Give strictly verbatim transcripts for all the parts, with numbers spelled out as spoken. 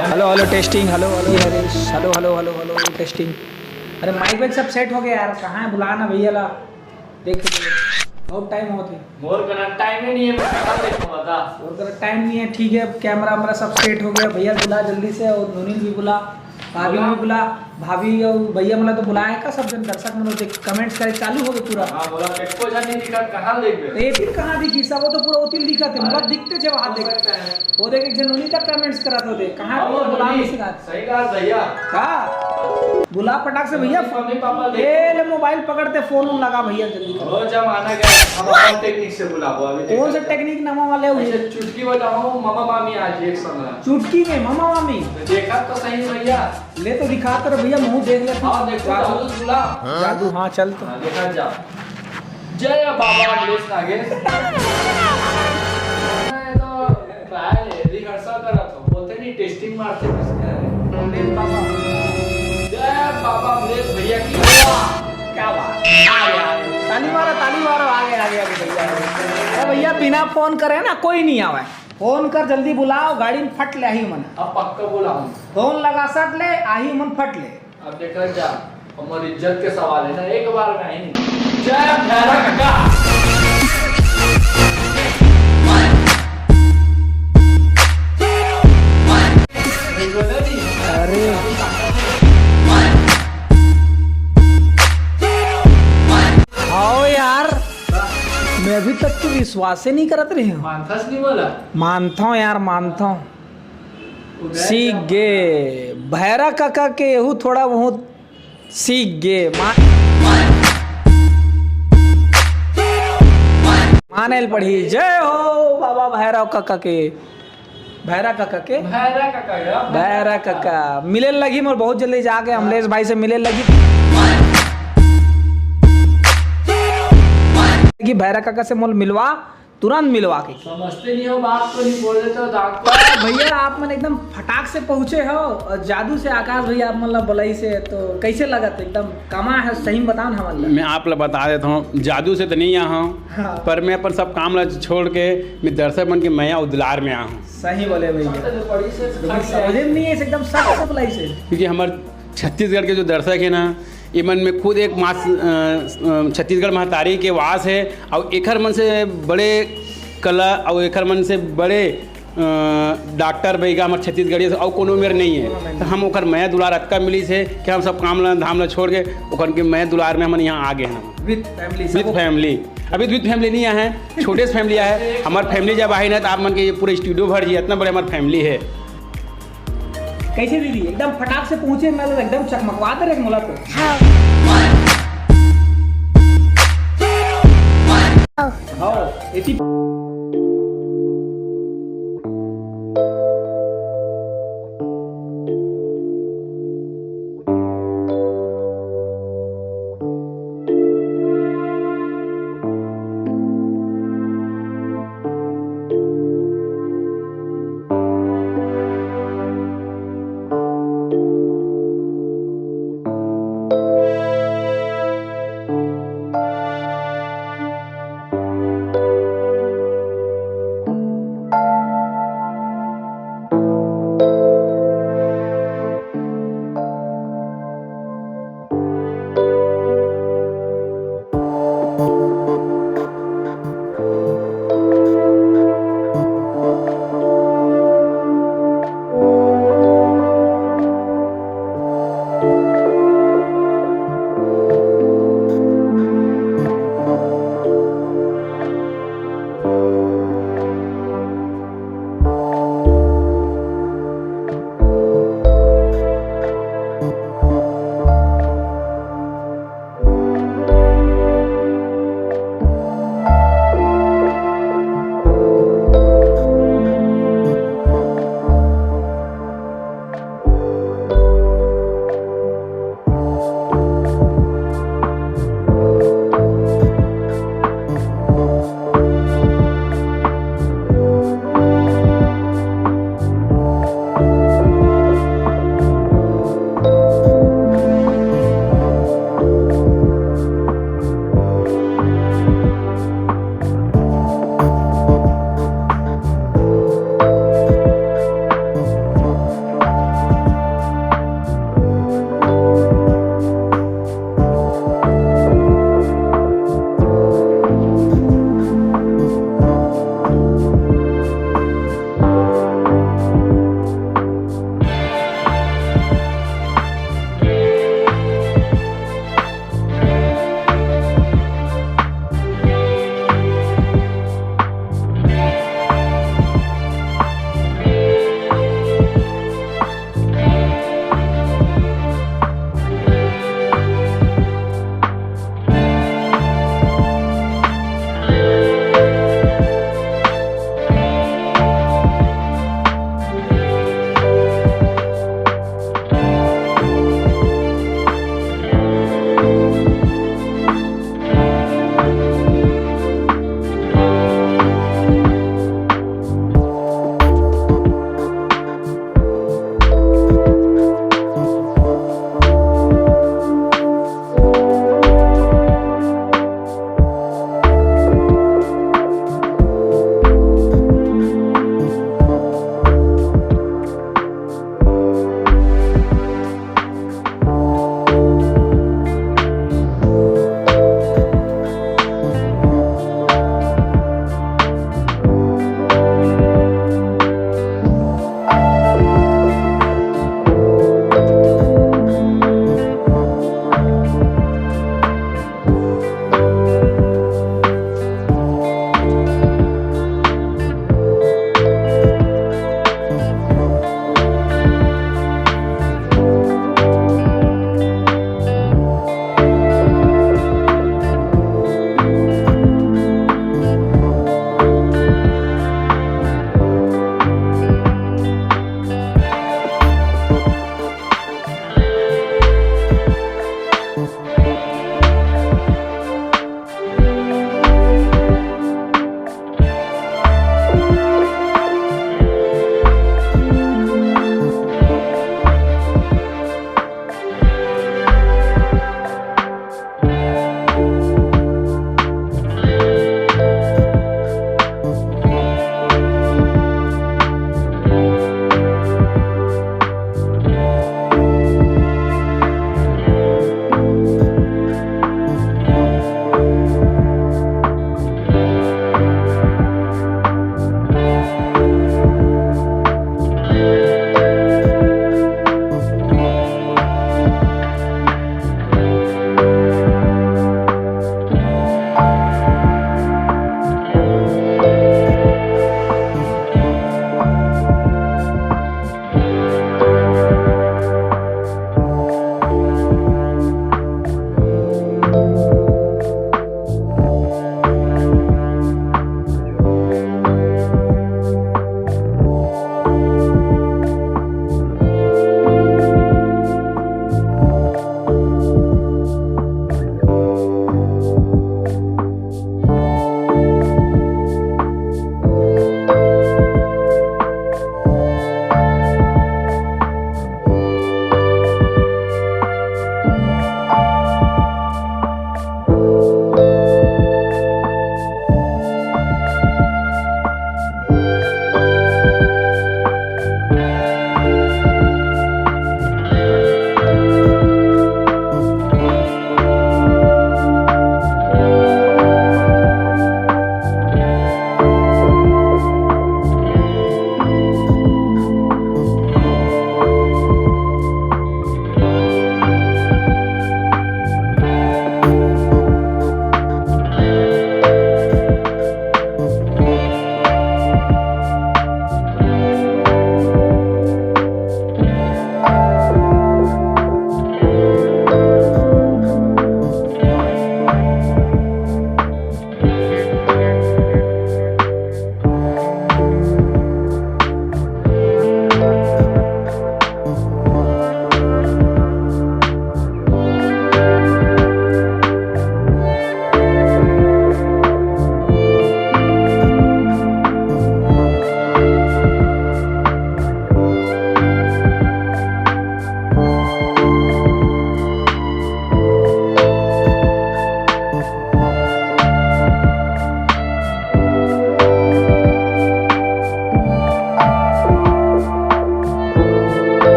Hello hello testing, hello hello Harish, hello hello hello hello testing. अरे mic वाइक सब set हो गया यार, कहाँ है? बुला ना भैया ला। देख, बहुत टाइम होत हे। मोर करा टाइम ही नहीं है, मैं कहाँ देखूँ, बता। मोर करा टाइम नहीं है, ठीक है, कैमरा वैमरा सब सेट हो गया, भैया बुला जल्दी से, और नोनी भी बुला, भाभी भी बुला। भाभी और भैया मतलब तो बुलाए का, सब जन दर्शक मन देख कमेंट्स करे चालू हो गए पूरा। हाँ, बोला, "एको झन नहीं दिखा, कहाँ देख गए?" तो ये फिर कहाँ दिखी सब, वो तो पूरा उतिल दिखा थे, मतलब दिखते थे वहाँ हो देख। सकता है। वो देख, एक जन नोनी तक कमेंट्स करा था, देख, कहाँ हाँ, वो बुला नोनी। नहीं सका। सही बात भैया। का? बुला फटाक से भैया। मम्मी पापा ए, देखो। ले मोबाइल पकड़ते, फोन उन लगा भैया, जल्दी कर। वो जमाना गया, हम अपन टेक्निक से बुलाबो अभी। कौन सा टेक्निक नवा वाले हुए? ऐसे चुटकी बजाओ, मामा मामी आ जी एक संग। चुटकी में मामा मामी? तो देखा तो सही भैया। ले तो दिखा तो रे भैया, मुंह देख ले। हाँ, देखो, जादू। जादू बुला। जादू, हाँ, चल तो। हाँ, देखा जा। जय बाबा अमलेश नागेश। मैं तो ट्रायल है, रिहर्सल कर रहा था। बोलते नहीं, टेस्टिंग मारते हैं, बस क्या है? अमलेश बाबा। जय बाबा अमलेश भैया की। वाह, क्या बात। आ गया, आ गया। ताली मारो, ताली मारो, आ गया, आ गया, आ गया भैया। अरे भैया, बिना फोन करे ना कोई नहीं आवे। फोन कर, जल्दी बुलाओ, गाड़ी में फट ले आही मन। अब पक्का बुलाऊं। फोन लगा सट ले, आही मन फट ले। अब देखा जा, हमारी इज्जत के सवाल है ना, एक बार में ही। जय भैरा काका। अरे। आओ यार, मैं अभी तक तो विश्वास ही नहीं करत रही हूँ। मानथस नहीं बोला? मानता हूँ यार, मानता हूँ। सीख गे। भैरा काका के एहू थोड़ा बहुत सीख गे। मा-, माने ल पड़ही। जय हो बाबा भैरव काका के। भैरा काका के। भैरा काका या? भैरा काका। मिले लगही मोर बहुत जल्दी जाके अमलेश भाई से मिले लगही। कि भैरा काका से मोल मिलवा। तुरंत मिलवा के। समझते नहीं हो बात को, नहीं बोल देते हो दांत को। भैया, आप मन एकदम फटाक से पहुँचे हो और जादू से आकाश भैया आप मन ला बुलाइस हे, तो कैसे लगत? एकदम कमा है, सही में बताओ ना हमन ला। मैं आप ला बता देता हूँ, जादू से तो नहीं आया हूँ, हाँ। पर मैं अपन सब काम ला छोड़ के मैं दर्शक मन के मया और दुलार में आया हूँ। सही बोले भैया। समझे नहीं है, एकदम सच से बुलाइस हे। क्योंकि हमारे छत्तीसगढ़ के जो दर्शक है ना, ये मन में खुद एक माँ, अ, अ, छत्तीसगढ़ महतारी के वास है और एखर मन से बड़े कला और एखर मन से बड़े, अ, डॉक्टर बइगा हमर छत्तीसगढ़िया से और कोनो मेर नहीं है। तो हम ओकर मया दुलार अतका मिलिस हे कि हम सब काम ला धाम ला छोड़ के ओकर के मया दुलार में हमन यहाँ आ गए हैं। With family, with sub family। अभी with family नहीं आए हैं, छोटे से family आए हैं। हमार family जब आही ना तो आप मन के ये पूरे studio भर जी, इतना बड़े हमार family है। कैसे दीदी, एकदम फटाक से पहुंचे, मैं तो एकदम चकमकवा दे रहे मोला तो। हाँ। हाँ, एटी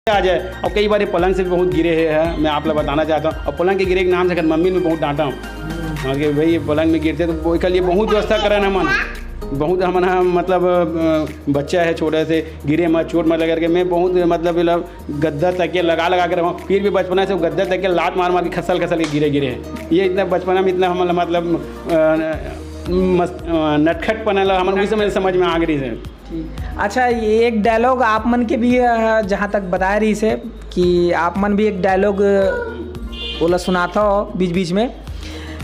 आ जाए। और कई बार ये पलंग से भी बहुत गिरे हे, है, मैं आप ला बताना चाहता हूँ। और पलंग के गिरे के नाम से अगर मम्मी में बहुत डांटा हूँ, हाँ, कि भाई ये पलंग में गिरते तो वो के लिए बहुत व्यवस्था करन हमन, बहुत हमन, हाँ, मतलब, अ, बच्चा है छोटे से, गिरे मत, चोट मत लगे करके मैं बहुत, मतलब, मतलब गद्दा तकिया लगा लगा के रहूँ, फिर भी बचपना से वो गद्दा तकिया लात मार मार के खसल खसल के गिरे गिरे है। ये इतना बचपना में इतना हमन, मतलब, अ, मस्त, अ, नटखटपना लगा हमन, वही समय समझ में आ गई है। ठीक। अच्छा, ये एक डायलॉग आप मन के भी, अ, जहाँ तक बताए रही से कि आप मन भी एक डायलॉग, अ, बोला सुनाता हो बीच बीच में,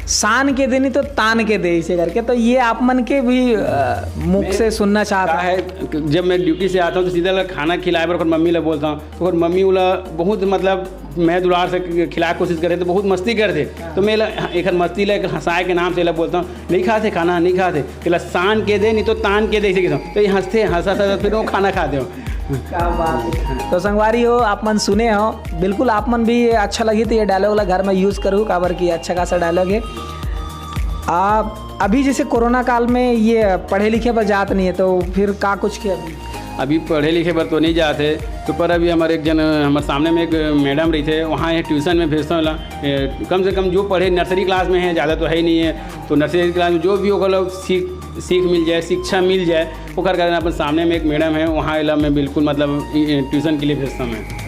"शान के दे नहीं तो तान के दे", इसे करके, तो ये आप मन के भी, अ, मुख मैं से सुनना चाहता का हूँ। है, जब मैं ड्यूटी से आता हूँ तो सीधा लग खाना खिलाए बर ओकर मम्मी ला बोलता हूँ, तो ओकर मम्मी ओला बहुत, मतलब, मैं दुलार से खिलाए कोशिश करे तो बहुत मस्ती करते, तो मैं ला, एकर मस्ती ला, एक हंसाए के नाम से ला बोलता हूँ, "नहीं खाते खाना, नहीं खाते।" तेला सान के दे, नहीं तो तान के दे, ऐसे किसम। तो ये हंसते, हंसा, हंसा, फिर वो खाना खाते हो। क्या बात है। तो संगवारी हो, आप मन सुने हो, बिल्कुल आप मन भी ये अच्छा लगी तो ये डायलॉग ला घर में यूज़ करू, काबर की अच्छा खासा डायलॉग है। आ, अभी जैसे कोरोना काल में ये पढ़े लिखे बर जात नहीं है, तो फिर का कुछ किया अभी? अभी पढ़े लिखे बर तो नहीं जात है, तो पर अभी हमारे एक जन, हमारे सामने में एक मैडम रही थे, वहाँ ये ट्यूशन में भेजता हूँ ला। ए, कम से कम जो पढ़े नर्सरी क्लास में है, ज़्यादा तो है ही नहीं है, तो नर्सरी क्लास में जो भी ओकर ला सीख, सीख मिल जाए, शिक्षा मिल जाए, ओकर कारण अपन सामने में एक मैडम है, वहाँ एला मैं बिल्कुल, मतलब, इ-, इ-, ट्यूशन के लिए भेजता हूँ मैं।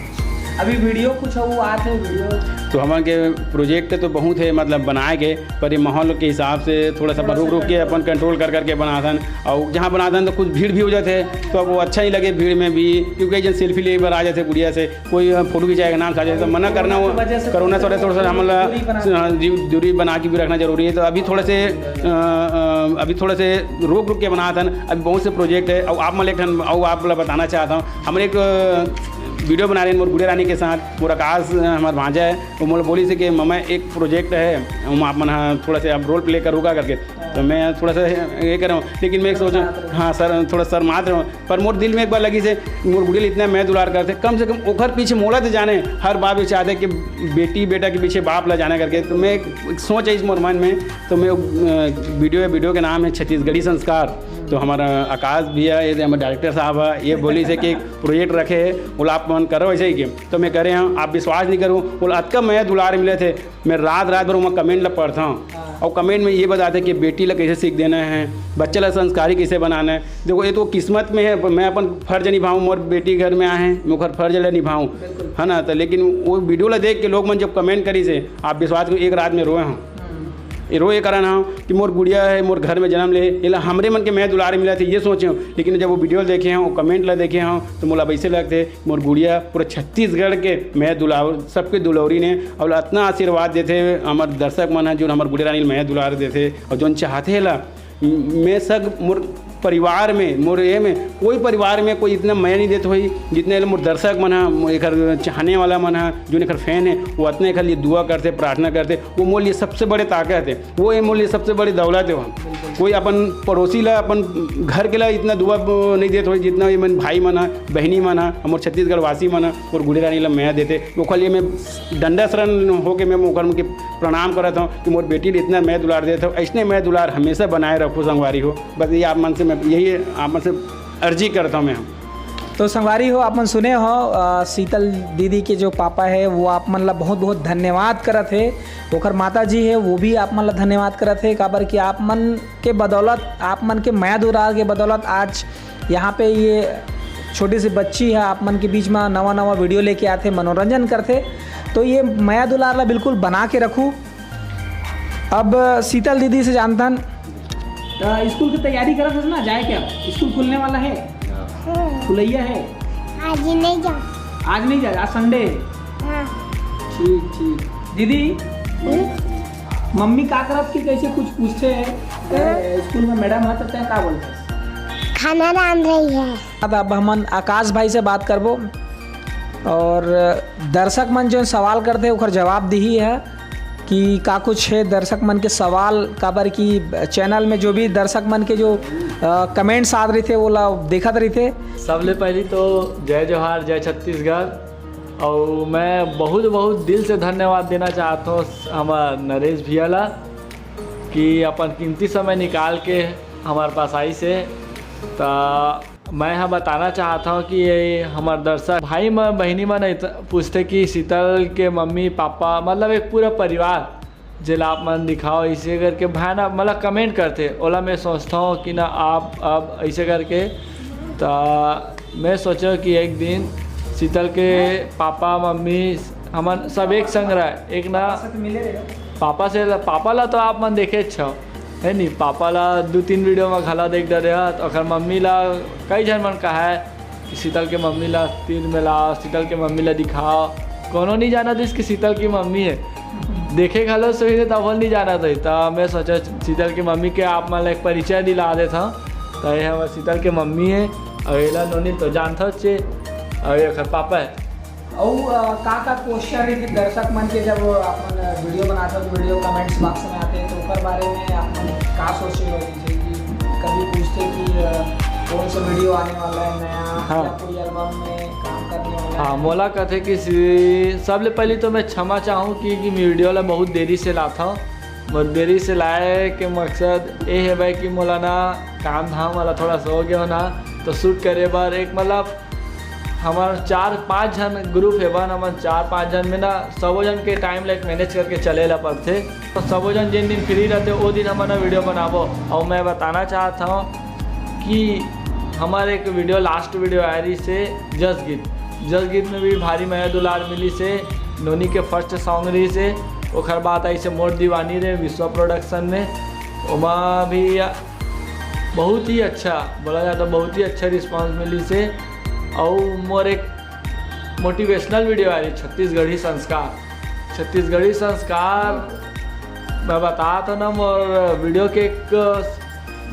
अभी वीडियो कुछ वो आत है, वीडियो? तो हमन के प्रोजेक्ट तो बहुत है, मतलब, बनाए के, पर ये माहौल के हिसाब से थोड़ा सा अपन थोड़ा सा रुक रुक के कंट्रोल। अपन कंट्रोल कर करके बनाथन। और जहाँ बनाथन तो कुछ भीड़ भी हो जाते हैं, तो अब वो अच्छा ही लगे भीड़ में भी, क्योंकि एक जन सेल्फी ले बर आ जाते गुड़िया से, कोई फोटो खिंचाएगा, नाम खा जाए, तो मना करना हो। कोरोना की वजह से कोरोना से थोड़ा, थोड़ा सा हमन ला, दूरी बना। हाँ जी, दूरी बना के भी रखना जरूरी है। तो अभी थोड़ा से, अ, अ, अभी थोड़ा से रोक रुक के बनाथन, अभी बहुत से प्रोजेक्ट है। और आप मन एक ठन, और आप ला बताना चाहता हूँ, हमन एक, अ, वीडियो बना रहे हैं मोर गुड़िया रानी के साथ, मोर आकाश, अ, हमार भांजा है, वो मोला बोलिस हे कि मम्मा एक प्रोजेक्ट है, हम आप मन, हाँ, थोड़ा सा आप रोल प्ले करोगा करके, तो मैं थोड़ा सा ये कर रहा हूँ, लेकिन मैं एक सोच, हाँ सर, थोड़ा शर्मात रहा हूँ, पर मोर दिल में एक बार लगिस हे, मोर गुड़िया ल इतना मैं दुलार करथे, कम से कम ओखर पीछे मोला तो जाने, हर बाप ये चाहते कि बेटी बेटा के पीछे बाप ला जाने करके। तो मैं एक, एक सोच है इस मोर मन में, तो मैं, अ, वीडियो, वीडियो के नाम है छत्तीसगढ़ी संस्कार। तो हमारा आकाश भैया, ये हमारे डायरेक्टर साहब है, ये बोलिस हे कि एक प्रोजेक्ट रखे है, बोला आप मन करो ऐसे ही के। तो मैं करे हूँ, आप विश्वास नहीं करूँ, बोला अतका मैं दुलार मिले थे, मैं रात रात भर वहाँ कमेंट ला पढ़ता हूँ। हाँ। और कमेंट में ये बताते कि बेटी ला कैसे सीख देना है, बच्चा ला संस्कारी कैसे बनाना है। देखो, ये तो किस्मत में है, मैं अपन फर्ज निभाऊँ, मोर बेटी घर में आए हैं, मैं ओकर फर्ज ला निभाऊँ, बिल्कुल। है ना? तो लेकिन वो वीडियो ला देख के लोग मन जब कमेंट करिस हे, आप विश्वास करो, एक रात में रोए हूँ। हम्म। ये रोए कारण हूँ कि मोर गुड़िया है, मोर घर में जन्म ले, एला हमरे मन के मैं दुलार मिला थे, ये सोचे हूँ। लेकिन जब वो वीडियो देखे हूँ, वो कमेंट ला देखे हूँ, तो मोला वैसे लगते मोर गुड़िया पूरा छत्तीसगढ़ के मैं दुलार, सबके दुलौरी ने, और अतना आशीर्वाद देथे हमर दर्शक मन ह, जोन हमर गुड़िया रानी ल मैं दुलार देथे और जोन चाहथे ला, मैं सब मोर परिवार में, मोर ये में कोई परिवार में कोई इतना मया नहीं देत होही, जितना ये मोर दर्शक मन ह, एकर चाहने वाला मन ह, जोन एकर फैन है, वो अतना एकर लिए दुआ करथे, प्रार्थना करथे, वो मोर लिए सबसे बड़े ताकत है। वो ये मोर लिए सबसे बड़ी दौलत है। वहाँ कोई अपन पड़ोसी ला, अपन घर के ला इतना दुआ ब-, नहीं देत होही, जितना ये मन भाई मन ह, बहिनी मन ह, हमर छत्तीसगढ़ वासी मन ह, मोर गुड़िया रानी ला मया देथे। ओखर लिए मैं डंडा शरण होके मैं ओखर मन के प्रणाम करत हूँ कि मोर बेटी ले इतना मया दुलार देत हूँ। ऐसने मया दुलार हमेशा बनाए रखो संगवारी हो। बस ये आप मन से मैं, यही आप मन से अर्जी करता हूँ मैं। तो संगवारी हो, आप मन सुने हो, अ, शीतल दीदी के जो पापा है, वो आप मन ला बहुत बहुत धन्यवाद करत हे। ओखर माता जी है, वो भी आप मन ला धन्यवाद करत हे, काबर कि आप मन के बदौलत, आप मन के मया दुलार के बदौलत आज यहाँ पे ये छोटी सी बच्ची है, आप मन के बीच में नवा नवा वीडियो लेके आथे, मनोरंजन करथे। तो ये मया दुलार ला बिल्कुल बना के रखू। अब शीतल दीदी से जानथन, अ, स्कूल की तैयारी करत हस ना, जाए क्या? स्कूल खुलने वाला है? हाँ। खुलैया है? आज नहीं जा। आज नहीं जा, आज संडे है। हाँ। ठीक, ठीक। दीदी, हम्म? मम्मी का करत कि कैसे कुछ पूछते हैं? हाँ। अ, स्कूल में मैडम है तो तैं का बोलते? खाना रांध रही है। अब, अब हमन आकाश भाई से बात करबो और दर्शक मन जो सवाल करते हैं, ओकर जवाब दिही है। कि का कुछ है दर्शक मन के सवाल, काबर कि चैनल में जो भी दर्शक मन के जो, अ, कमेंट्स आत रहिथे, वो ला देखत रहिथे। सबले पहली तो जय जोहार, जय छत्तीसगढ़। और मैं बहुत, बहुत दिल से धन्यवाद देना चाहत हूँ हमार नरेश भैया ला कि अपन कीमती समय निकाल के हमारे पास आइस हे। त मैं ह बताना चाहत हव कि ये हमर दर्शक भाई मन, बहिनी मन अइस-, पूछथे कि शीतल के मम्मी पापा, मतलब एक पूरा परिवार, जेला आप मन दिखाओ, अइसे करके भाई ना, मतलब comment करथे, ओला मैं सोचथव कि ना आप अब अइसे करके, त मैं सोचेंव कि एक दिन शीतल के पापा मम्मी हमन सब एक संग रह, एक ना पापा से तो मिले रहे हो? पापा से, पापा ला तो आप मन देखेच हव, हे नी? पापा ला दू तीन video में घला देख डरे हव, त ओकर मम्मी ला कई झन मन कहा हे कि शीतल के मम्मी ला तीर में लाओ, शीतल के मम्मी ला दिखाओ। कोनो नहीं जानत रहिस कि शीतल की मम्मी हे, देखे घलो सोही ने तभो नहीं जानत रहिस। त मैं सोचा शीतल की मम्मी के आप मन ला एक परिचय दिला देत हव। त ये हमर शीतल के मम्मी हे, अउ एला नोनी तो जानथव चे, अउ ये ओकर पापा हे। अउ, अ, का, का question रहिथे दर्शक मन के, जब आप मन video बनाथव, video comments box में आथे, त ओकर बारे में आप मन का सोचे हो? जैसे कि कभी पूछथे कि, अ, कौन सा video आने वाला है नया, हाँ। या कोई album में काम करने वाला हाँ, है? मोला कथे कि सी-, सबले पहली तो मैं क्षमा चाहूँ कि, कि मैं video ला बहुत देरी से लाथव। बहुत देरी से लाए के मकसद ये हे भाई कि मोला ना काम धाम वाला थोड़ा सा हो गया हो ना, तो shoot करे बर एक, मतलब, हमर चार पाँच झन group हे बन, हमन चार पाँच झन में ना सबो झन के time ला एक manage करके चले ला पड़थे। तो सबो झन जिन दिन free रहथे, वो दिन हमन ना video बनाबो। अउ मैं बताना चाहत हव कि हमर एक video, last video आए रहिस हे जस गीत। जस गीत में भी भारी मया दुलार मिलिस हे। नोनी के first song रहिस हे, ओकर बाद आइस हे मोर दीवानी रे विश्वा Production में। ओमा भी बहुत ही अच्छा, बोला जाए तो बहुत ही अच्छा response मिलिस हे। अउ मोर एक motivational video आए रहिस छत्तीसगढ़ी संस्कार। छत्तीसगढ़ी संस्कार मैं बतात हव ना, मोर video के एक,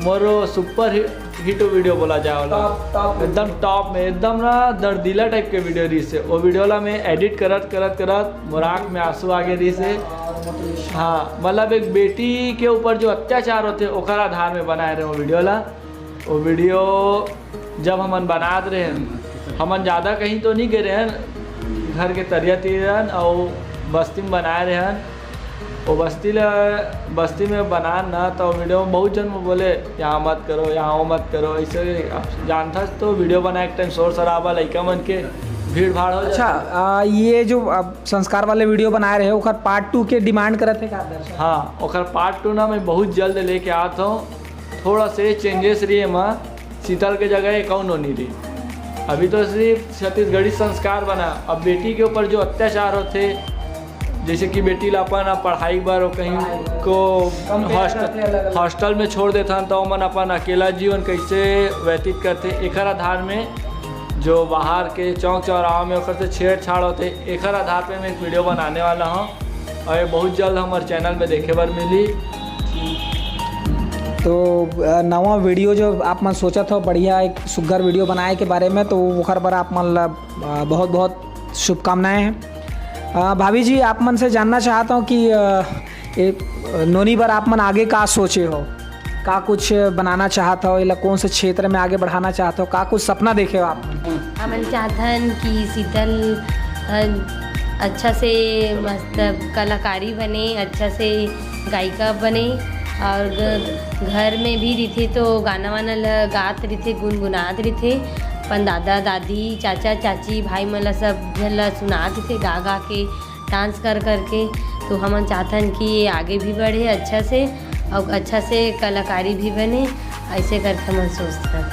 मोर super hit video बोला जाए वाला। Top, top। एकदम top में, एकदम ना दर्दीला type के video रहिस हे। वो video ला मैं edit करत, करत, करत मोर आँख में आंसू आ गे रहिस हे। हाँ, मतलब एक बेटी के ऊपर जो अत्याचार होथे, ओकर आधार में बनाए रहे वो video ला। वो video जब हमन बनात रहेन, हमन ज़्यादा कहीं तो नहीं गए रहेन, घर के तरिया तीर रहेन, अउ बस्ती में बनाए रहेन। वो बस्ती ला, बस्ती में बनान ना, तो video में बहुत जन बोले, "यहाँ मत करो, यहाँ वो मत करो", ऐसे। अब जानथस तो video बनाए के time शोर शराबा, लइका मन के भीड़ भाड़ हो अच्छा, जाथे। आ, ये जो आप संस्कार वाले video बनाए रहे, ओकर part two के demand करत हे का दर्शक? हाँ, ओकर part two ना मैं बहुत जल्द लेके आत हूँ। थोड़ा से changes रही एमा, शीतल के जगह एक अउ नोनी रही। अभी तो सिर्फ छत्तीसगढ़ी संस्कार बना, अब बेटी के ऊपर जो अत्याचार होथे, जैसे कि बेटी ला अपन पढ़ाई बर कहीं को कम प्यार hostel, करथे अलग-अलग। Hostel में छोड़ देथन, तो ओमन अपन अकेला जीवन कैसे व्यतीत करथे, एकर आधार में जो बाहर के चौक चौराहा में ओकर से छेड़छाड़ होथे, एकर आधार पे मैं एक video बनाने वाला हूँ। और ये बहुत जल्द हमर channel में देखे बर मिली। तो, अ, नवा video जो आप मन सोचत हो, बढ़िया एक सुग्घर video बनाए के बारे में, तो ओखर बर आप मन ला, अ, बहुत बहुत शुभकामनाएं हैं। अ, भाभी जी, आप मन से जानना चाहता हूँ कि, अ, ए, नोनी बर आप मन आगे का सोचे हो? का कुछ बनाना चाहत हो, एला कौन से क्षेत्र में आगे बढ़ाना चाहत हो, का कुछ सपना देखे हो आप? हमन चाहथन कि शीतल, अ, अच्छा से, मतलब, कलाकारी बने, अच्छा से गायिका बने, और ग-, घर में भी रहिथे तो गाना वाना ल गात रहिथे, गुनगुनात रहिथे, अपन दादा दादी, चाचा चाची, भाई मन ल सब झन ल सुनात रहिथे गा गा के, डांस कर करके। तो हमन चाहथन कि ये आगे भी बढ़े अच्छा से, और अच्छा से कलाकारी भी बने, ऐसे करके हमन सोचथन।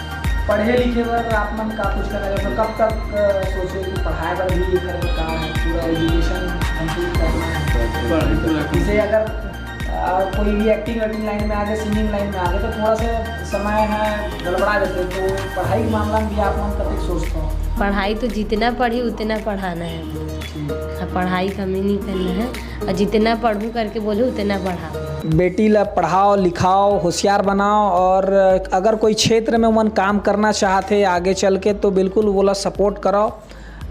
पढ़े लिखे बर आप मन का कुछ करना चाहते हो? कब तक, अ, सोचे कि पढ़ाई बर भी ये करना का है, पूरा एजुकेशन कंप्लीट करना है? पढ़ाई पूरा जैसे अगर, अ, कोई भी एक्टिंग वेक्टिंग लाइन में आ गए, सिंगिंग लाइन में आ गए, तो थोड़ा सा समय है गड़बड़ा जाते, तो पढ़ाई के मामला में भी आप मन कतेक सोचते हो? पढ़ाई तो जितना पढ़ी उतना पढ़ाना है। ठीक। हाँ, पढ़ाई कमी नहीं करना है, और जितना पढ़ूँ करके बोले उतना पढ़ा। बेटी ला पढ़ाओ लिखाओ, होशियार बनाओ, और अगर कोई क्षेत्र में उमन काम करना चाहत हे आगे चल के, तो बिल्कुल वोला सपोर्ट कराओ।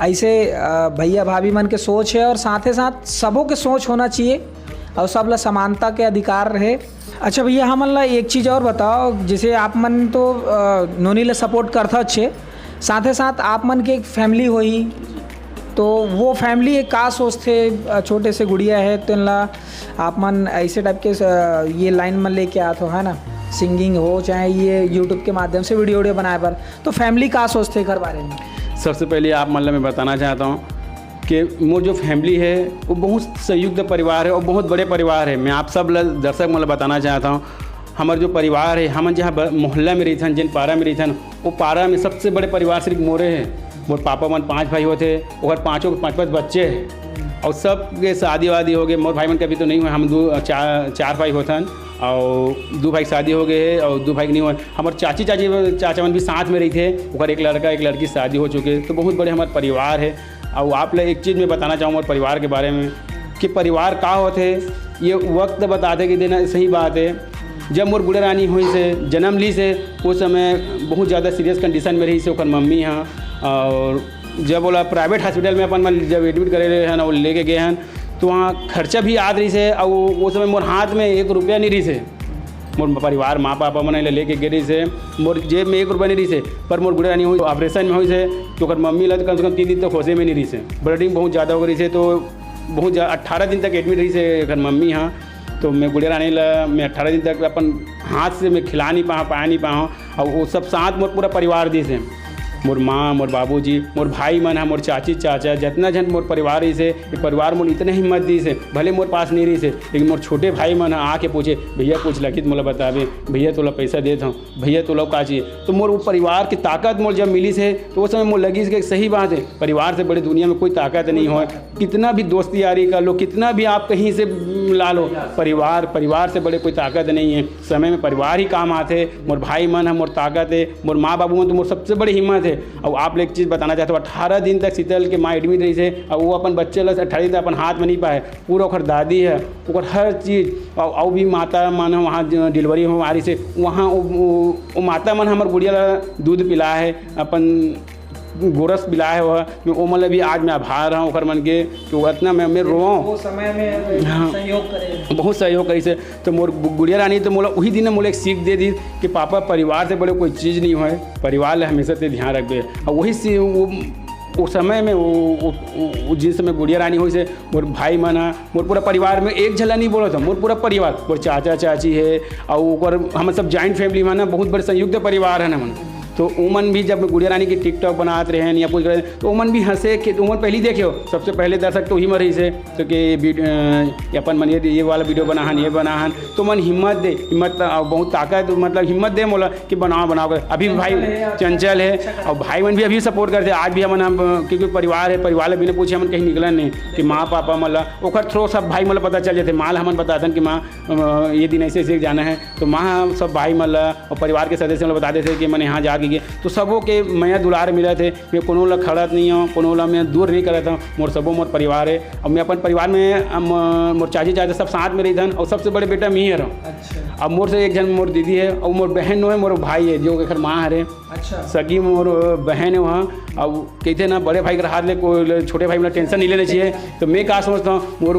ऐसे, अ, भैया भाभी मन के सोच है, और साथे साथ सबों के सोच होना चाहिए, और सब ला समानता के अधिकार रहे। अच्छा भैया, हमन ला एक चीज़ और बताओ, जैसे आप मन तो, अ, नोनी ला सपोर्ट करथा अच्छे, साथे साथ आप मन के एक फैमिली होही, तो वो फैमिली एक का सोचथे, अ, छोटे से गुड़िया है, तेन ला आप मन ऐसे टाइप के, अ, ये लाइन में लेके आत हो, है ना? सिंगिंग हो, चाहे ये यूट्यूब के माध्यम से वीडियो वीडियो बनाए बर, तो फैमिली का सोचथे एकर बारे में? सबसे पहले आप मन ल मैं बताना चाहता हूँ कि मोर जो फैमिली है, वो बहुत संयुक्त परिवार है और बहुत बड़े परिवार है। मैं आप सब ल, दर्शक मन ल बताना चाहता हूँ, हमर जो परिवार है, हमन जहाँ ब-, मोहल्ला में रहिथन, जिन पारा में रहिथन, वो पारा में सबसे बड़े परिवार सिर्फ मोरे है। मोर पापा मन पाँच भाई होते, ओकर पाँचों के पाँच पाँच बच्चे हैं और सबके शादी वादी हो गए। मोर भाई मन के अभी तो नहीं हुए, हम दो, चार, चार भाई होथन और दो भाई के शादी हो गए है और दो भाई के नहीं हुए। हमारे चाची, चाची, चाचा मन भी साथ में रहिथे, ओकर एक लड़का, एक लड़की शादी हो चुके, तो बहुत बड़े हमारे परिवार है। और आप ले एक चीज़ मैं बताना चाहूँ हमारे परिवार के बारे में कि परिवार का होथे, ये वक्त बताथे कि देना सही बात है। जब मोर गुड़िया रानी होइस हे, जन्म लीस हे, वो समय बहुत ज़्यादा सीरियस कंडीशन में रहिस हे ओकर मम्मी हा। और जब ओला प्राइवेट हॉस्पिटल में अपन मन जब एडमिट करे रहे हन और लेके गए हन, तो वहाँ खर्चा भी आत रहिस हे और वो, वो समय मोर हाथ में एक रुपया नहीं रहिस हे। मोर परिवार, माँ पापा मन एला लेके गे रहिस हे, मोर जेब में एक रुपया नहीं रहिस हे, पर मोर गुड़िया रानी होइस, ऑपरेशन में होइस हे, तो ओकर मम्मी ला तो कम से कम तीन दिन तक होशे में नहीं रहिस हे। ब्लीडिंग बहुत ज़्यादा हो गई रहिस हे, तो बहुत ज़्यादा, अट्ठारह दिन तक एडमिट रहिस हे एकर मम्मी हा। तो मैं गुड़िया रानी ला मैं अट्ठारह दिन तक अपन हाथ से मैं खिला नहीं पाऊँ, पाया नहीं पाऊँ। और वो सब साथ मोर पूरा परिवार दिस हे, मोर माँ, मोर बाबूजी, मोर भाई मन हा, मोर चाची चाचा, जितना झन मोर परिवार रहिस हे, ये परिवार मोर इतना हिम्मत दिस हे। भले मोर पास नहीं रहिस हे, लेकिन मोर छोटे भाई मन हा आके पूछे, "भैया कुछ लगिस त मोला बताबे, भैया तोला पैसा देत हूँ, भैया तोला का चाहिए?" तो मोर वो परिवार की ताकत मोर जब मिलिस हे, तो वो समय मोर लगिस कि सही बात है, परिवार से बड़ी दुनिया में कोई ताकत नहीं होय। कितना भी दोस्ती यारी कर लो, कितना भी आप कहीं से ला लो, परिवार, परिवार से बड़े कोई ताकत नहीं है। समय में परिवार ही काम आथे। मोर भाई मन ह मोर ताकत है, मोर माँ बाबू मन तो मोर सबसे बड़ी हिम्मत है। और आप लोग एक चीज़ बताना चाहते हो, अठारह दिन तक शीतल के माँ एडमिट रहिस हे और वो अपन बच्चे ला अठारह दिन तक अपन हाथ में नहीं पाए। पूरा ओकर दादी है, ओकर हर चीज़, और, और भी माता मन ह वहाँ ज-, डिलीवरी में आ रहिस हे, वहाँ वो, वो, वो माता मन हमर गुड़िया ला दूध पिला है, अपन गोरस पिला है वह, मैं ओमन ला भी आज मैं आभार हूँ ओकर मन के, कि वो इतना मैं, मैं रोवं। वो समय में हाँ। सहयोग करे। बहुत सहयोग करिस हे। तो मोर गु-, गुड़िया रानी तो मोला वही दिन मोला एक सीख दे दी कि पापा, परिवार से बड़े कोई चीज़ नहीं होय, परिवार ले हमेशा ते ध्यान रखबे। और वही से वो, वो समय में वो, वो, वो, वो जिस समय गुड़िया रानी होइस हे, मोर भाई मन हा, मोर पूरा परिवार में एक झला नहीं बोलत हूँ, मोर पूरा परिवार, मोर चाचा चाची है और ओकर हमन सब जॉइंट फैमिली में ना, बहुत बड़े संयुक्त परिवार है ना मन। तो उमन भी जब गुड़िया रानी की टिकटॉक बनात रहे हैं या कुछ रहे, तो उमन भी हंसे कि उमन पहले ही देखे हो, सबसे पहले दर्शक तो ही मर रहिस हे, तो कि ये वीड-, अ, ये अपन मन ये, ये वाला वीडियो बना हन, ये बना हन, तो मन हिम्मत दे, हिम्मत, अ, बहुत ताकत, मतलब हिम्मत दे मोला कि बनाओ, बनाओ कर। अभी भी भाई चंचल है, अच्छा और भाई मन भी अभी सपोर्ट करते, आज भी हमन, हम, क्योंकि परिवार है, परिवार ला बिना पूछे हमन कहीं निकलन नहीं कि माँ पापा मन ला, ओकर थ्रू सब भाई मन ला पता चल जाते, माँ ला हमन बताथन कि माँ, अ, ये दिन ऐसे ऐसे जाना है, तो माँ सब भाई मन ला और परिवार के सदस्य मन ला बता देते कि मन यहाँ जा के, तो सबो के मया दुलार मिलत हे। मैं कोनो ला खड़त नहीं हूँ, कोनो ला मैं दूर नहीं करत हूँ, मोर सबो मोर परिवार है। और मैं अपन परिवार में, अम, मोर चाची चाचा सब साथ में रहिथन और सबसे बड़े बेटा मैं ही हरौं। अच्छा। अब मोर से एक झन मोर दीदी है और मोर बहन नो है, मोर भाई है जो एकर माँ हरे। अच्छा। सगी मोर बहन है वहाँ। अब कहते ना, बड़े भाई के हाथ ले कोई ले, छोटे भाई में टेंशन नहीं लेना चाहिए। तो मैं का सोचता हूँ, मोर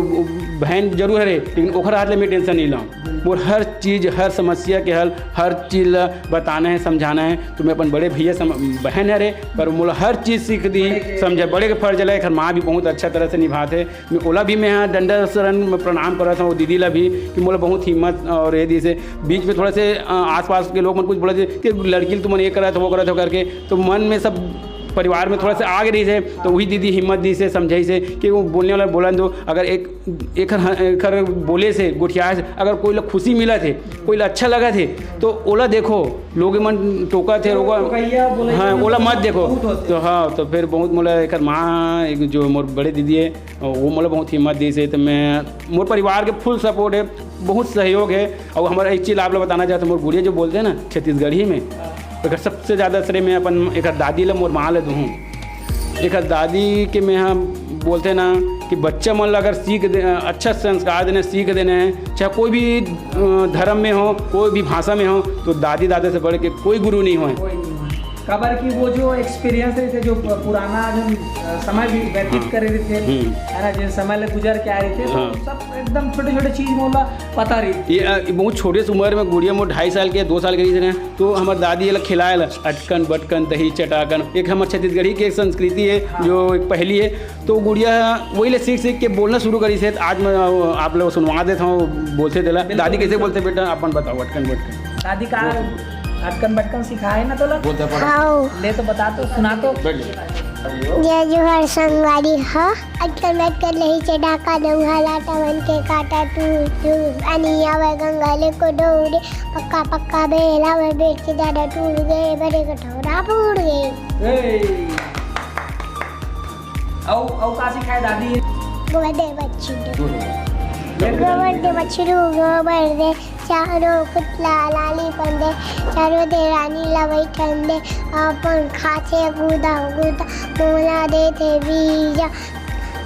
बहन जरूर हरे, लेकिन ओकर हाथ ले मैं टेंशन नहीं लाऊँ। मोर हर चीज़, हर समस्या के हल, हर चीज़ ला बताना है, समझाना है। तो मैं अपन बड़े भैया सम-, बहन हरे, पर मोला हर चीज़ सीख दी, समझे, बड़े के फर्ज ला एकर माँ भी बहुत अच्छा तरह से निभात है। मैं ओला भी मैं यहाँ डंडा शरण में प्रणाम करत हूँ, दीदी ला भी, कि मोला बहुत हिम्मत और ये दिस हे। बीच में थोड़ा से, अ, आसपास के लोग मन कुछ बोला कि लड़की तुमन ये करत हो, वो करत हो करके, तो मन में सब परिवार में थोड़ा सा आग रहिस हे, तो वही दीदी हिम्मत दिस हे, समझाइस हे कि वो बोलने वाला बोलन दो। अगर एक, एकर, एकर बोले से, गोठियाए से अगर कोई ला खुशी मिलत हे, कोई ला अच्छा लगत हे, तो ओला देखो, लोग मन टोकत हे, रोका, टोकइया बोले हाँ, तो ओला मत देखो। बहुत होथे। तो हाँ, तो फिर बहुत मोला एकर माँ, एक जो मोर बड़े दीदी है, वो मोला बहुत हिम्मत दिस हे। तो मैं, मोर परिवार के फुल सपोर्ट है, बहुत सहयोग है। और हमारा एक चीज़ आप लोग बताना चाहते हैं, मोर गुड़िया जो बोलते हैं ना छत्तीसगढ़ी में, एकर सबसे ज़्यादा श्रेय मैं अपन एकर दादी ला, मोर माँ ला दूँ। एकर दादी के मैं, हाँ, बोलते ना कि बच्चा मन ला अगर सीख दे, अच्छा संस्कार देना, सीख देना है, चाहे कोई भी, अ, धर्म में हो, कोई भी भाषा में हो, तो दादी दादा से बढ़ के कोई गुरु नहीं होय। कोई नहीं होय। काबर कि वो जो एक्सपीरियंस रहिथे, जो प-, पुराना जो, अ, समय भी व्यतीत हाँ। करे रहिथे, हम्म। है ना, जिन समय ले गुजर के आए रहिथे, तो हाँ। सब एकदम छोटे-छोटे चीज में ओला पता रहिथे। ये, अ, बहुत छोटे से उम्र में गुड़िया मोर ढाई साल के, दो साल के रहिथे ना, तो हमर दादी एला खिलाए ला, अटकन, बटकन, दही, चटाकन, एक हमर छत्तीसगढ़ी के एक संस्कृति है, हाँ। जो एक पहली है, तो गुड़िया वही ले सीख, सीख के बोलना शुरू करिस हे। आज मैं, अ, आप लोग सुनवा देता हूँ, बोलते तेला। बिल्कुल, दादी कैसे बिल्कुल। बोलते बेटा, अपन बताओ, अटकन, बटकन। दादी का अटकन बटकन सिखाए ना तोला? बोल दे, पढ़। हाँ। ले तो बता तो, सुना तो। बैठ ले। जय जोहार संगवारी ह। अटकन बटकन लही चढ़ा का दौहा लाटा मन के काटा टूर टूर। पानी आवे गंगा ले को डोरे, पक्का पक्का बेला में बैठ के दादा टूर गए, बड़े कटोरा फूट गए। ए। अउ, अउ का सिखाए दादी? गोबर दे बछरू। गोबर दे बछरू, गोबर दे चारों कुतला लाली पंदे, चारों दे रानी ला बइठन दे, अपन खाथे गुदा गुदा, मोला देथे बीजा।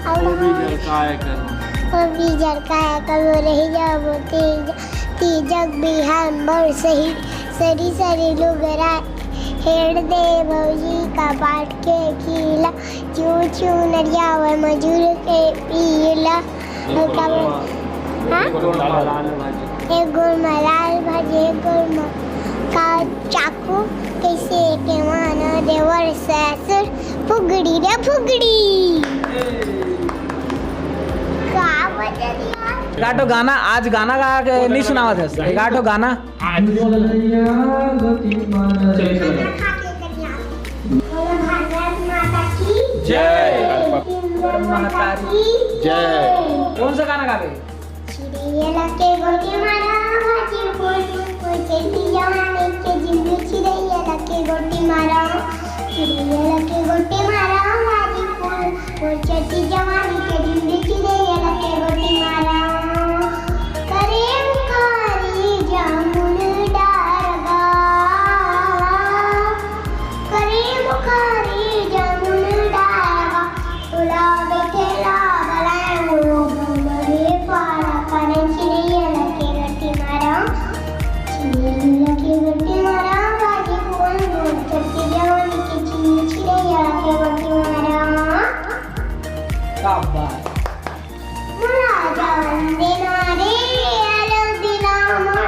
अउ ओ बीजा काय करो? ओ बीजा काय करो, रहि जाबो तीजा, तीजक बिहान बर सही, सरी सरी लुगरा, हेर दे भौजी का बाट के खीला, चू चू नरिया व मजूर के पीला। अउ का बोल-, हाँ? एक गोड़ में लाल भाजी, एक गोड़ में का चाकू, कैसे के मानो देवर ससुर, फुगड़ी रे फुगड़ी। का बजल यार? गाठो गाना, आज गाना गा के नहीं सुनावत है। गाठो गाना। आज चलो, चलो। भारत माता की जय। भारत माता की जय। कौन सा गाना गावे? चिड़िया लगे गोटी मारा, भाजी फूल, फूल चढ़ती जवानी के जिंदू। चिड़िया लगे गोटी मारा, चिड़िया लगे गोटी मारा, भाजी फूल, फूल चढ़ती जवानी के जिंदू। चिड़िया लगे गोटी मारा, करे बुखारी जामुन डारगा, करे बुखारी जामुन डारगा। उला बेठेला बलाए वो बड़े पारा पारे। चिड़िया लगे गोटी मारा, चिड़िया लगे गोटी मारा, बाजी कौन बोल सकती जवानी की चीज। चिड़िया लगे गोटी मारा। क्या बात। मोला जावन देना रे, अलग दिला मोर,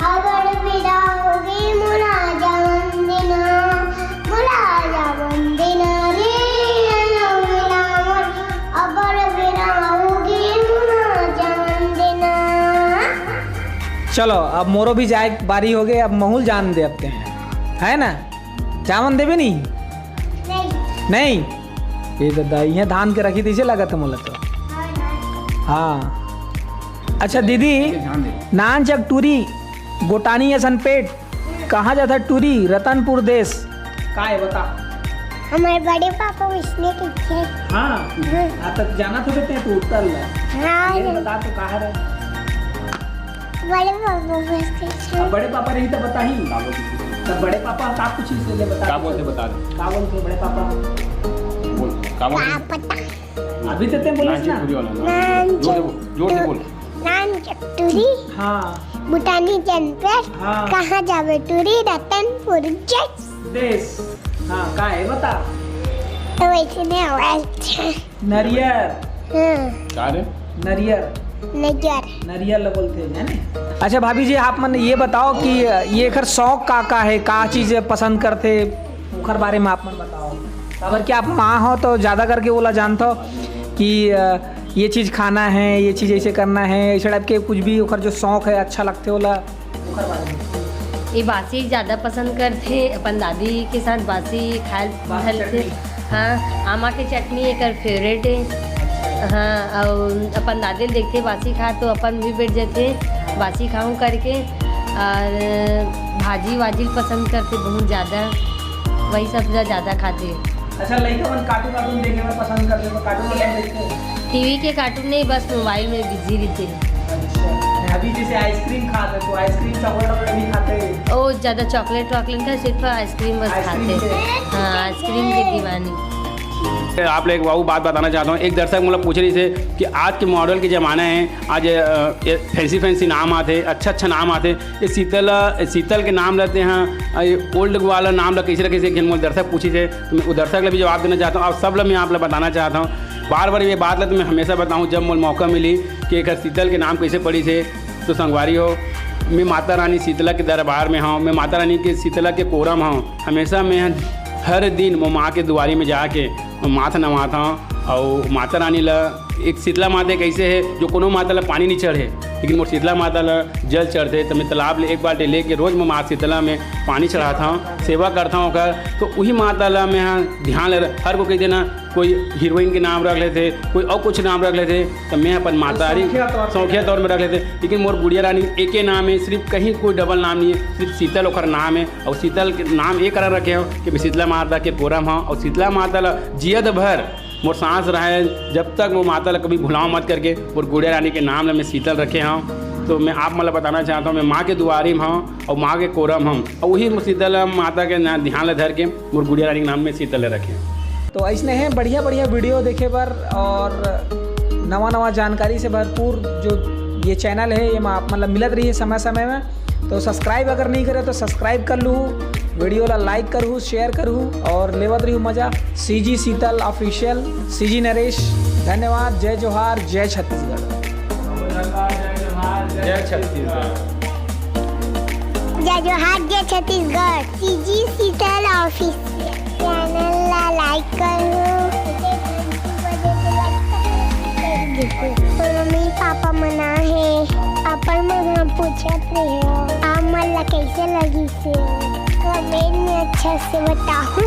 अबर बिदा होगे। मोला जावन देना, मोला जावन देना रे, अलग दिला मोर, अबर बिदा होगे। मोला जावन देना। चलो, अब मोरो भी जाए बारी होगे, अब महूँ ल जान दे अब ते, है ना? जावन देबे नहीं? नहीं। नहीं? ये दादा, इहाँ धान के रखी तइसे लगत है मोला तो। हाँ। अच्छा दीदी, ध्यान दे। नान जग टूरी, गोटानी असन पेट, कहाँ जाथा टूरी? रतनपुर देश। का है बता? हमारे बड़े पापा वइसने कहिथे। हाँ? हाँ। हाँ, तो जाना थोड़े ते तू उत्तर ला। हाँ। ये बता तो कहाँ रहे? बड़े पापा बस कहिथे। अब बड़े पापा रही तो बता ही। का बोलते? तब बड़े पापा का कुछ इसलिए बता का दो। बोलते बता दो। का बोलते बड़े पापा? बोल, का बोलते? का पता? अभी तो ते बोले ना। नानचक टूरी वाला, नानचक जोर से बोल, जोर से बोल। नानचक टूरी। हाँ। गोटानी असन पेट। हाँ। कहाँ जाबे टूरी? रतनपुर देश। देश। हाँ, का है बता? तो वइसने आवाज। नरियर। हाँ। का रे? नरियर। नरियर। नरियर ल बोलथे, है ना? अच्छा भाभी जी, आप मन ये बताओ कि ये एकर शौक का का है, का चीज पसंद करथे, ओकर बारे में आप मन बताओ। काबर कि आप माँ हो तो ज्यादा करके ओला जानथो कि, अ, ये चीज खाना है, ये चीज ऐसे करना है, ऐसे टाइप के कुछ भी ओकर जो शौक है, अच्छा लगथे ओला। ये बासी ज्यादा पसंद करथे, अपन दादी के साथ बासी खाए बासी चटनी। हाँ, आमा के चटनी एकर favourite है। हाँ, अउ अपन दादी ल देखथे बासी खात तो अपन भी बैठ जाथे बासी खाऊं करके। अउ भाजी वाजी ल पसंद करथे बहुत ज्यादा, वही सब ला ज्यादा खाथे। अच्छा, लइका मन cartoon वार्टून देखे में पसंद करथे, तो cartoon वार्टून देखथे? टीवी के cartoon नहीं, बस mobile में busy रहिथे। अच्छा, अभी जैसे ice cream खाथे, तो ice cream, chocolate वोकलेट भी खाथे? ओ, ज्यादा chocolate वोकलेट का, सिर्फ ice cream बस ice cream खाथे। से? हाँ, ice cream के दीवानी। आप लोग एक बाबू बात बताना चाहता हूँ, एक दर्शक मोला पूछ रही थे कि आज के model के जमाना है, आज, अ, ये fancy fancy नाम आथे, अच्छा अच्छा नाम आथे, ये शीतल, शीतल के नाम रहिथे, अ, ये old वाला नाम ला कैसे रखे, जैसे कि मोर दर्शक पूछिस हे, तो मैं वो दर्शक ला भी जवाब देना चाहता हूँ। आप सब ला मैं आप ला बताना चाहता हूँ, बार बार ये बात ला तो मैं हमेशा बताऊँ, जब मोला मौका मिली कि एकर शीतल के नाम कैसे पड़िस हे, तो संगवारी हो, मैं माता रानी शीतला के दरबार में हूँ, मैं माता रानी के शीतला के कोरा में हूँ। हमेशा मैं हर दिन मोर माँ के दुआरी में जाके माथ नवाता हूँ और माता रानी ला एक शीतला माता एक ऐसे है जो कोनो माता ला पानी नहीं चढ़े, लेकिन मोर शीतला माता ला जल चढ़थे, त मैं तालाब ले एक बाल्टी लेके रोज मैं माँ शीतला में पानी चढ़ाथंव, सेवा करथंव ओकर। तो उही माता ला मैं ह ध्यान ले, हर को कहि देना, कोई हीरोइन के नाम रख लेथे, कोई अउ कुछ नाम रख लेथे, त मैं अपन मातारी सौंखिया तौर पे। सौंखिया तौर में रख लेथे। लेकिन मोर गुड़िया रानी एके नाम हे, सिर्फ कहीं कोई डबल नाम नहीं हे, सिर्फ शीतल ओकर नाम हे। अउ शीतल के नाम ए कारण रखे हंव कि मैं शीतला माता के कोरा म हंव, अउ शीतला माता ला जियत भर मोर सांस रहे, जब तक वो माता ला कभी भुलाव मत करके मोर गुड़िया रानी के नाम ला मैं शीतल रखे हंव। तो मैं आप मन ला बताना चाहत हंव, मैं माँ के दुआरी म हंव अउ माँ के कोरा म हंव, अउ उही शीतला माता के ना-, ध्यान ला धर के मोर गुड़िया रानी के नाम मैं शीतल ला रखे हंव। तो अइसने हे बढ़िया बढ़िया video देखे बर अउ नवा नवा जानकारी से भरपूर जो ये channel हे, ये मा आप मन ला मिलत रही हे समय समय में। तो subscribe अगर नहीं करे तो subscribe कर लूहू, video ला like करहू, share करहू अउ लेवत रही मजा। CG शीतल Official, CG नरेश, धन्यवाद। जय जोहार, जय छत्तीसगढ़। जय छत्तीसगढ़। जय जोहार, जय छत्तीसगढ़। CG शीतल Official channel ला like करहू, मम्मी पापा मना हे, पापा मन ह पूछत रहे, आप मन ला कैसे लगिस हे, comment में अच्छा से बताहू।